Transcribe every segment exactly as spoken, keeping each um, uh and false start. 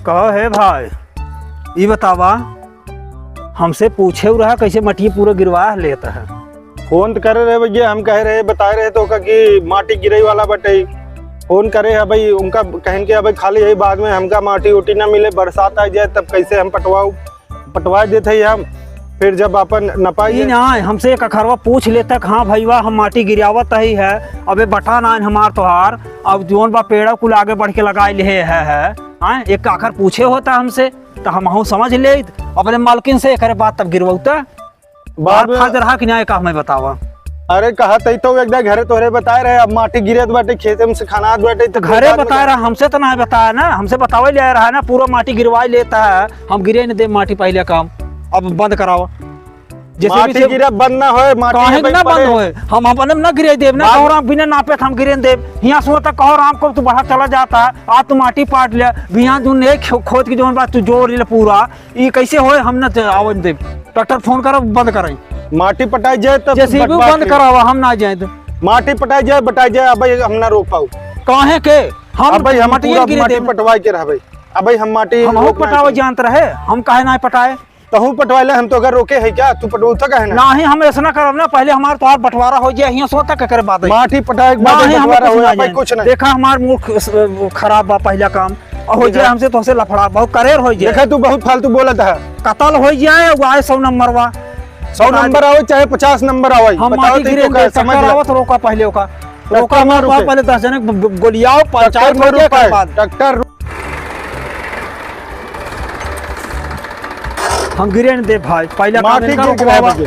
कहो हे भाई, ई बतावा, हमसे पूछे रहा कैसे मटिया पूरा गिरवा लेत है। फोन त करे रहे भैया, हम कहे रहे, बताए रहे तोहका कि माटी गिरे वाला बटे। फोन करे है भाई, उनका कहन के अबे खाली है, बाद में हमका माटी उटी ना मिले, बरसात आ जाए तब कैसे हम पटवाऊ, पटवा देते ही हम। फिर जब अपन नपाई ई जाए ना, हमसे एक अखरवा पूछ लेता कि हाँ भैया, हम माटी गिरावत ही है, अबे बटा ना हमार तोहार, अब जोन बा पेड़ा कुल आगे बढ़ के लगाए ले है, है, हाँ, एक आखर पूछे होता हमसे, तो हम हूँ समझ लेत अपने मालकिन से, एकरे बाद तब गिरवौता। बात बात में फायदा रहा कि ना, का हमें बतावा। अरे, कहा तई तो एक दाई घरे तोहरे बताए रहे, अब माटी गिरत बाटे, खेते में से खनात बाटे, तो तो घरे बताए रहा, हमसे तो ना बताया ना, हमसे बतावे ले आया रहा ना, पूरा माटी गिरवाई लेता है, हम गिरे न दे माटी पहले काम, अब बंद करावा। जैसे माटी भी से गिरब बंद ना होए, माटी काहे अबे ना बंद पड़े। होए? हम अपने में ना गिरे देब ना, बात कहो राम बिना नापे त हम गिरे न देब। हियाँ सुनो तक कहो राम को तू बढ़ा चला जाता है, आज तू माटी पाट ले, बिहान तू नहीं खो-, खोद के जौन बात तू जोड़ ले पूरा, ई कैसे होए? हम ना च-, आवन देब। ट्रैक्टर फोन करब, बंद कराई। माटी पटाई जाए तब जेसीबी बंटवा बंद के। करावा, हम ना जाए तो। माटी पटाई जाए, बटाई जाए, अबे हम ना रोक पाऊ। काहे के? हम अबे हम माटी पूरा गिरे माटी देब। पटवाई के रहबे। अबे हम माटी हम रोक ना पटावे पाऊ। जानत रहे, हम काहे ना पटाए? तहूँ पटवाइले, हम तो अगर रोके है क्या? तू पटवता काहे ना? नाही, हम ऐसा ना करब ना, पहले हमार तोहार बंटवारा हो जाए, हियाँ सोता के करे बात है। माटी पटाए के बाद नाही, हम बंटवारा कुछ हो ना जाए, जाए। कुछ नहीं। देखा, हमार मूड ख-, स-, खराब बा, पहला काम। और हो जाए देखा। हमसे तोहसे लफड़ा, बहुत करेर हो जाए। देखा, तू बहुत फालतू बोलत है। कतल हो जाए, वो आए सौ नंबर वा। सौ बता नंबर दे। आवे, चाहे पचास नंबर आवे, हम बताओ माटी तो गिरे का दे, समझ चक्कर ला। आवत रोका पहले ओका। ट्रैक्टर रोका में हमार रुके। पहले दस जने ग-, ग-, गोलियाओ, पंचायत ट्रैक्टर में हो जाए रुके। के बाद। ट्रैक्टर रु- हम गिरे न दे भाई, पहला काम माटी इनका गिर गिरा रोकवावा। दे।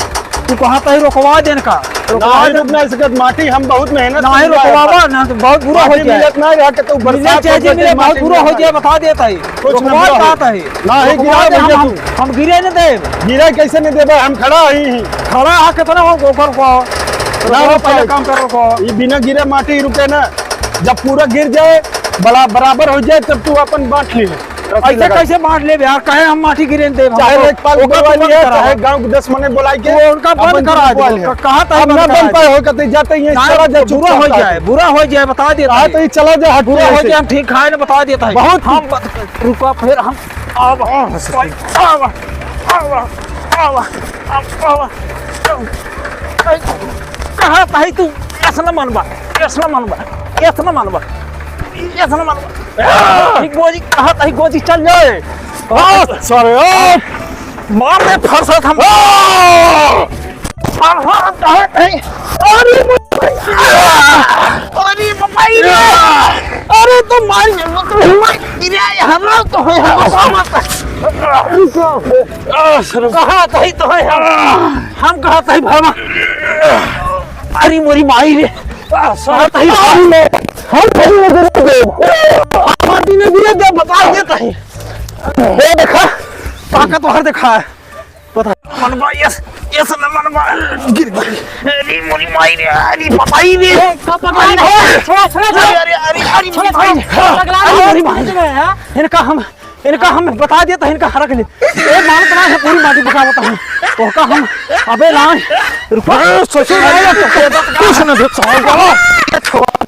तू कहा तही रोकवा दे इनका। रोकवा नाही दे। रुक नाही सकत, माटी हम बहुत मेहनत नाही से लाए रोकवावा, हैं। ना तो बहुत बुरा हो माटी जाए। मिलत नाही रहा कि तू मिले बरसात चाहे हो जी जाए, मिले, बहुत माटी बुरा हो मिलत जाए, नाही। बता देता ही। कुछ ना रोकवा बुरा हो। देता ही। नाही रोकवा गिरा दे, भैया हम, तू। हम गिरे न दे। गिरा कैसे नहीं देबे? हम खड़ा ही ही। खड़ा है कितना हो ओकर को? ना रोकवा, रोकवा, पहले काम कर, रोकवा। ये बिना गिरे माटी रुके ना, जब पूरा गिर जाए, बड़ा बराबर हो जाए, तब तू अपन बांट ले। रस्सी ऐसे लगा। कैसे बांट लेबे यार? काहे हम माटी गिरे न देब? चाहे हमको लेखपाल ओकर बुलवा तो बंद लिया, करावा। चाहे गांव के दस मने बुलाई के वो उनका बंद अपन करा बुलवा दे। लिया। क-, कहाँ तक अब बंद ना करा बन दे? पाए हो, कहते जाते ही नहीं, चला जा, तो बुरा चुपचाप हो जाके। जाए, बुरा हो जाए, बता देता कहाँ है। तो ही चला जा, हट बुरा यहाँ हो से। जाए, हम ठीक खाए न बता देता है। बहुत हम बत-, रुका, फिर हम अब, अब, अब, अब, अब, अब, कहाँ तही तू? ऐसा न मनबा, ऐसा न मनबा, ऐसा न मनबा, ऐसा न मनबा। ई गोजी, कहाँ तही गोजी चल जाए। आ, सारे, आ। मार दे, फरसत हम। आ। अरे, अरे, अरे, बाबा, अरे, अरे, तो मार, तो मार, अरे, हमरा तो है, हम कहाँ तही तो है, हम, हम कहाँ तही भरमा। अरे, मोरी माई रे, कहाँ तही हम, हम कहीं नहीं गिरे थे। माटी में गिरे थे, बता देता है। ये देखा, ताकत बाहर देखा है। पता। मनवा, यस, यस न मनवा। गिर, गिर। अरे, मोरी माई रे, अरे, पताई रे। ए, का पकड़ा अरे, है? छोड़ा, छोड़ा, छोड़ा। अरे, अरे, अरे, अरे, छोड़ा, मोरी माई। छोड़ा। पगला अरे, रहा मोरी है। माई। इनका हम, इनका हम बता देता है, इनका हरक ले। ए, मालूम ना है, पूरी माटी बता देता हूँ। तो का हम, अबे लान, रुको। ए, ससुर, कुछ न दे, साहब।